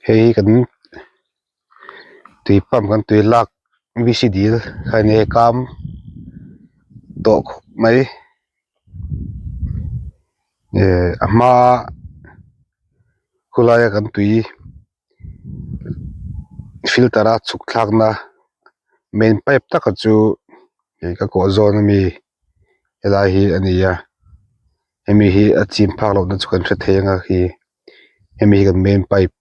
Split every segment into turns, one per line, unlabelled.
Hei hi kan tui pump kan tui lak v c dil kha a nia hei kam tawh khawp mai eh a hma khawlaia kan tui filter a chhuk thlak na main pipe taka chu ih ka kawh zawn ami helai hi a ni a hemi hi a chim phak loh na chu kan hre thei anga khi hemi hi kan main pipe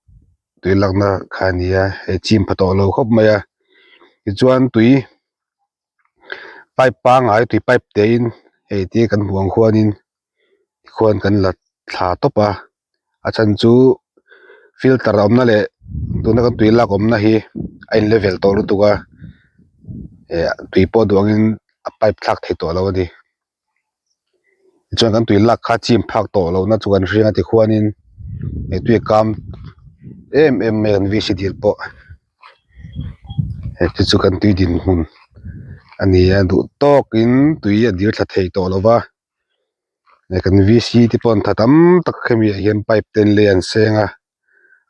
tui lakna kha a ni a hei chim pha tawh lo khawp mai a tichuan tui pipe pangai tui pipe te in hei te kan hmuh ang khuanin khuan kan la thla tawp a a chhan chu filter awmna leh tuna kan tui lak awmna hi a in level tawh lutuk a eh tui pawh duh angin a pipe thlak thei tawh lo a ni tichuan kan tui lak kha chim phak tawh lohna chu kan hriang a tikhuanin he tui a kam em em mai a kan v c dil pawh he te chu kan tui dinhmun a ni a duh tawkin tui a dil thla thei tawh lo va. Hei kan v c te pawh an tha tam tak hemi ah hian pipe te an lei an seng a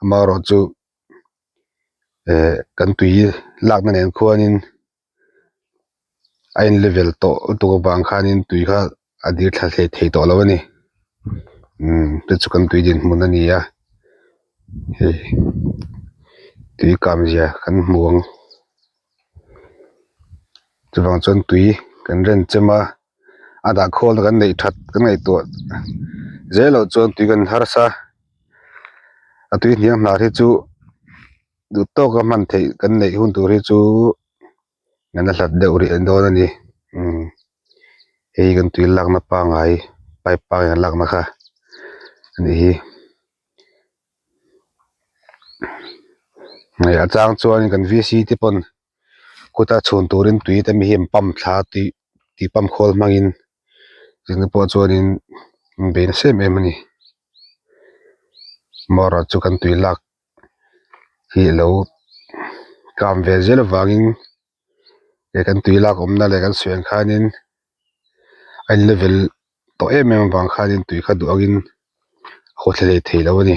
amaherawh chu eh kan tui lakna nen khuanin a in level tawh lutuk avang khanin tui kha a dir thla hlei thei tawh lo a ni umm chu chu kan tui dinhmun a ni a hei tui kam zia kan hmu ang chuvang chuan tui kan ren chem a. a dah khawl kan neih that kan ngaihtuah zel loh chuan tui kan harsa a tui hniang hnar hi chu duh tawka hman theih kan neih hun tur hi chu an la hlat deuh rih dawn a ni umm hei kan tui lakna pangai pipe pangai kan lakna kha a nih hi hei a chang chuan kan v c te pawn. Khuta chhun turin tui te mi hi an pump thla a tui tui pump khawl hmangin chutiang pawh chuanin an bei nasa em em a ni amaherawhchu chu kan tui lak hi alo kam ve zel avangin he kan tui lak awmna leh kan sawi ang khanin a in level tawh em em avang khanin tui kha duh angin a haw thla hlei thei lo a ni.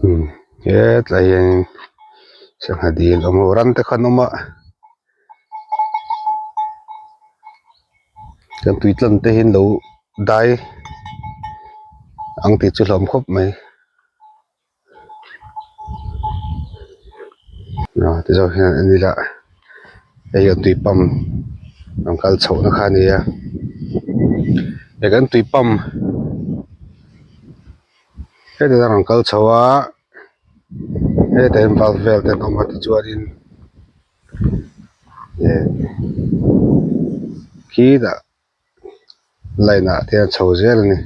Umm hetlai hianin sangha dil awm ho ram te kha an awm a kan tui tlang te hi an lo dai ang tih chu hlauhawm khawp mai ah ti zawk hian en ila hei an tui pump an kal chhoh na kha a ni a hei kan tui pump heti hian an kal chho a hetah hian valve vel te an awm a tichuanin eh khitah. Line ah te hian chho zel a ni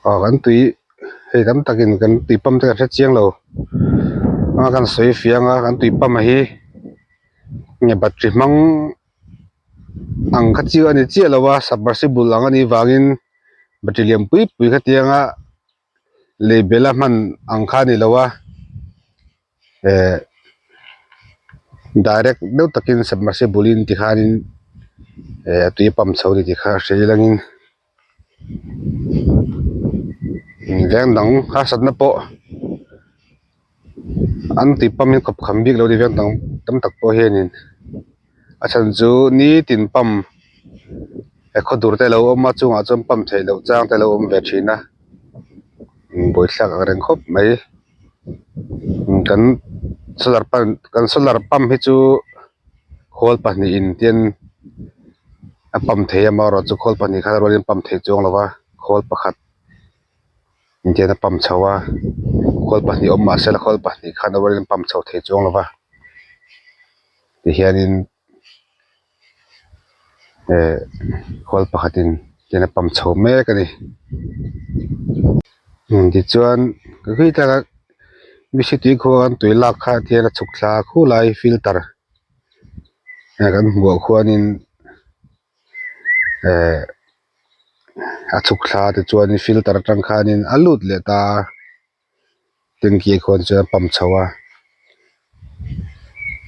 aw kan tui hei tam takin kan tui pump te kan hre chiang lo a kan sawi fiang a kan tui pump a hi nge battery hmang ang kha chu a ni chiah lo a submersible ang a nih vangin battery lian pui pui khatianga lei bela hman ang kha a ni lo a eh direct deuh takin submersible in tikhanin eh a tui a pump chho a ni tih kha a hre ilangin veng dang harsatna pawh an tui pump hi khawp kham bik lo a ni veng dang tam tak pawh hianin a chhan chu nitin pump he khaw dur te alo awm a chungah chuan pump theih loh chang te alo awm ve thin a buaithlak ang reng khawp mai kan solar pump kan solar pump hi chu khawl pahnihin tin a pump thei a amaherawhchu khawl pahnih khan a rualin pump thei chuang lo va khawl pakhat engtiang a pump chho a khawl pahnih awm mahse la khawl pahnih khan a rualin pump chho thei chuang lo va tihianin eh khawl pakhatin tihian a pump chho mek a ni tichuan tui khuan tui lak kha tihian a chhuk thla khulai filter kan hmuh ah khuanin eh a chhuk thla tichuanin filter atang khanin a lut leh ta a tanky ah khuan chuan a pump chho a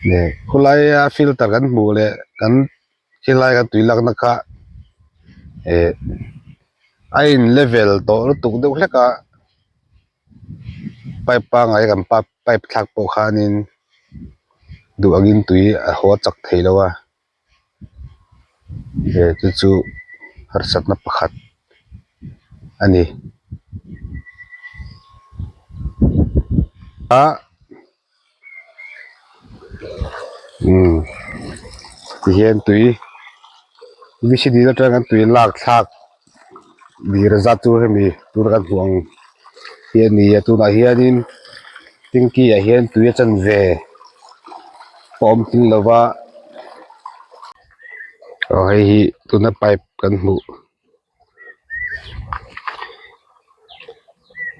leh khawlaia filter kan hmuh leh kan khilai kan tui lakna kha eh a in level tawh lutuk deuh hlek a. Pipe pangngai kan pipe thlak pawh khanin duh angin tui a haw chak thei lo a he chu chu harsatna pakhat a ni a umm tihian tui V C D atanga tui lak thlak dir zat chu hemi tuna kan hmuh ang hi a ni a tunah hianin tanky ah hian tui a chanve pawh a awm tling lo va aw hei hi tuna pipe kan hmuh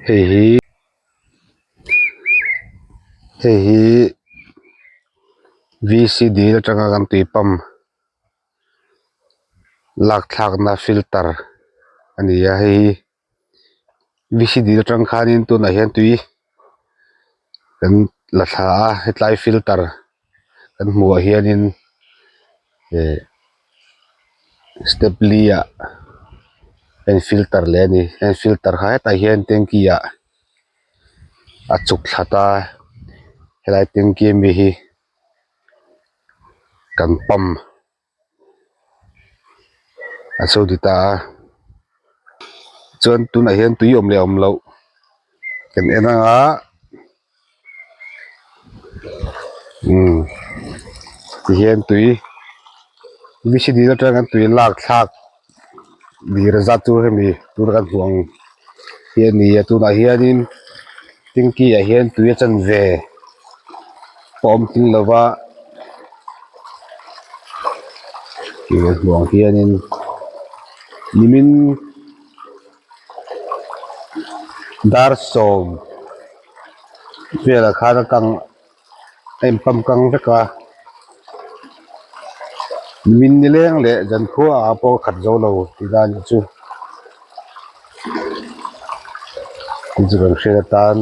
hei hi. Hei hi V C D atanga kan tui pump lak thlakna filter a ni a hei hi V C D atang khanin tunah hian tui kan la thla a hetlai filter kan hmuh ah hianin eh step li ah a in filter leh a ni heng filter kha hetah hian tanky ah a chuk thla ta helai tanky ami hi kan pump a chho ti ta a chuan tunah hian tui awm leh awm loh kan en anga umm tihian tui V C D atang kan tui lak thlak dir zat chu hemi tuna kan hmuh ang hi a ni a tunah hianin tanky ah hian tui a chanve pawh a awm tling lo va tih kan hmuh ang hianin nimin. Dar sawm velah khan a kang a in pump kang vek a nimin ni leng leh zankhua ah pawh a khat zo lo tih lai anih chu chu chu kan hriat atan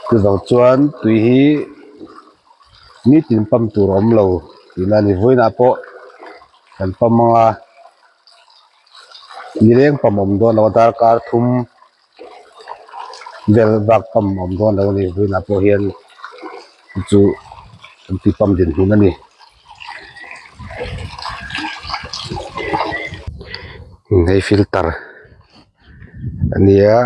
chuvang chuan tui hi nitin pump tur a awm lo tih lai a ni vawiinah pawh kan pump ang a. Nileng pump awm dawn lo a darkar thum vel bak pump awm dawn lo a ni vawiinah pawh hian chu an ti pump dinhmun a ni. Hei filter a nia.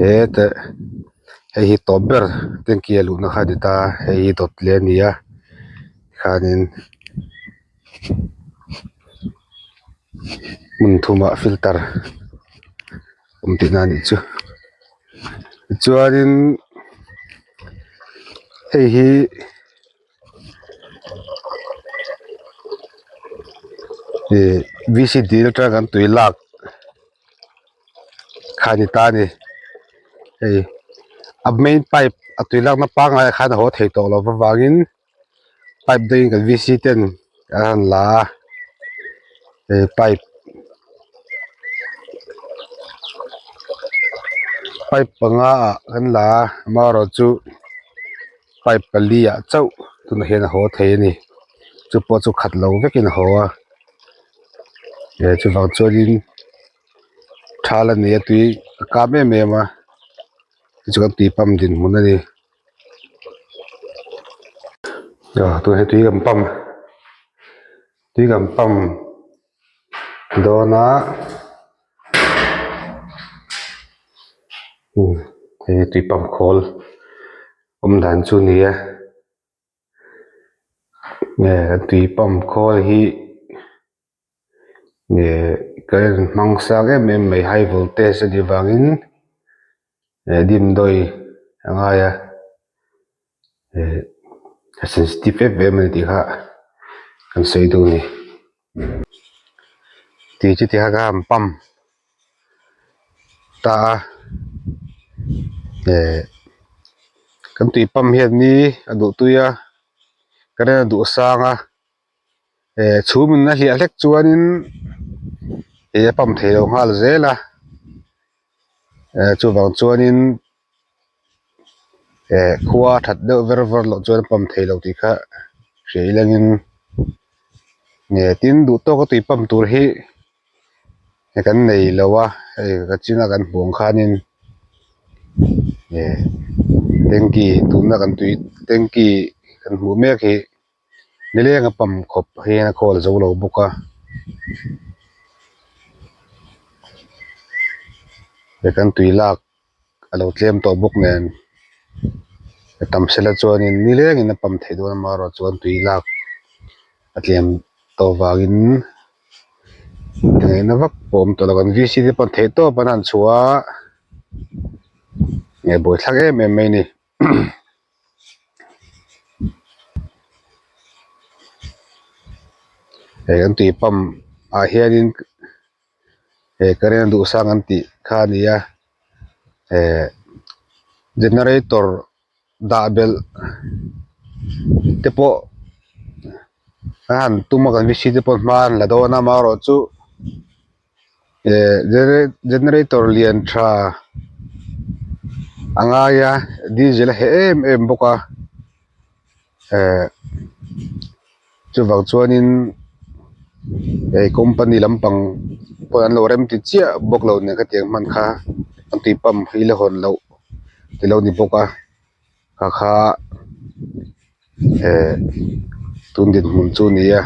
Hetah hei hi tawp ber tanky a luhna kha a ni ta hei hi dawt leh a ni a tikhanin hmun thumah filter awm tihna a nih chu tichuanin hei hi. Ih V C D atanga kan tui lak kha a ni ta a ni hei a main pipe a tui lakna pangngai ah khan a haw thei tawh lo avangin pipe dangin kan V C ten an han la a hei pipe pipe panga ah kan la a amaherawhchu. Pipe pali ah chauh tunah hian a haw thei a ni chu pawh chu khat lo vekin a haw a eh chuvang chuanin thal a ni a tui a kam em em a tichuan tui pump dinhmun a ni aw tunah hian tui kan pump tui kan pump dawn a hei tui pump khawl awm dan chu a ni a nge tui pump khawl hi nge current hmang sang em em mai high voltage a nih vangin dimdawi a ngai a. Eh a sensitive em em a ni tih kha kan sawi duh a ni tih chu ti kha ka han pump ta a eh kan tui pump hian ni a duh tui a current a duh sang a eh chhum in a hliah hlek chuanin ih a pump thei lo nghal zel a eh chuvang chuanin. Eh khua that deuh ver ver loh chuan a pump thei lo tih kha hria ilangin Nge tin duh tawka tui pump tur hi kan nei lo a hei ka china kan hmuh ang khanin eh tanky tuna kan tui tanky kan hmuh mek hi nileng a pump khawp hian a khawl zo lo bawk a he kan tui lak a lo tlem tawh bawk nen tam sela chuanin nilengin a pump theih dawn amaherawh chuan tui lak a tlem tawh vangin ngaihna vak pawh a awm tawh lo kan V C te pawn theih tawp an han chhuah a nge buaithlak em em mai a ni. He kan tui pump ah hianin he current duh sang an tih kha a ni a eh generator dah belh te pawh a han tum a kan V C te pawh hma an la dawn a amaherawhchu eh generator lian tha a ngai a diesel a heh em em bawk a eh chuvang chuanin hei company lampang pawh an lo rem ti chiah bawk lo nen khatiang hman kha an tui pump hi la hawn loh ti lo ni bawk a kha kha eh tun dinhmun chu a ni a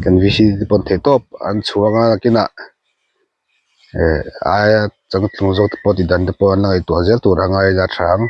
kan V C te pawn theihtawp an chhuang a nakinah eh aia changtlung zawk te pawh tih dan te pawh an la ngaihtuah zel tur a ngai a tha ang.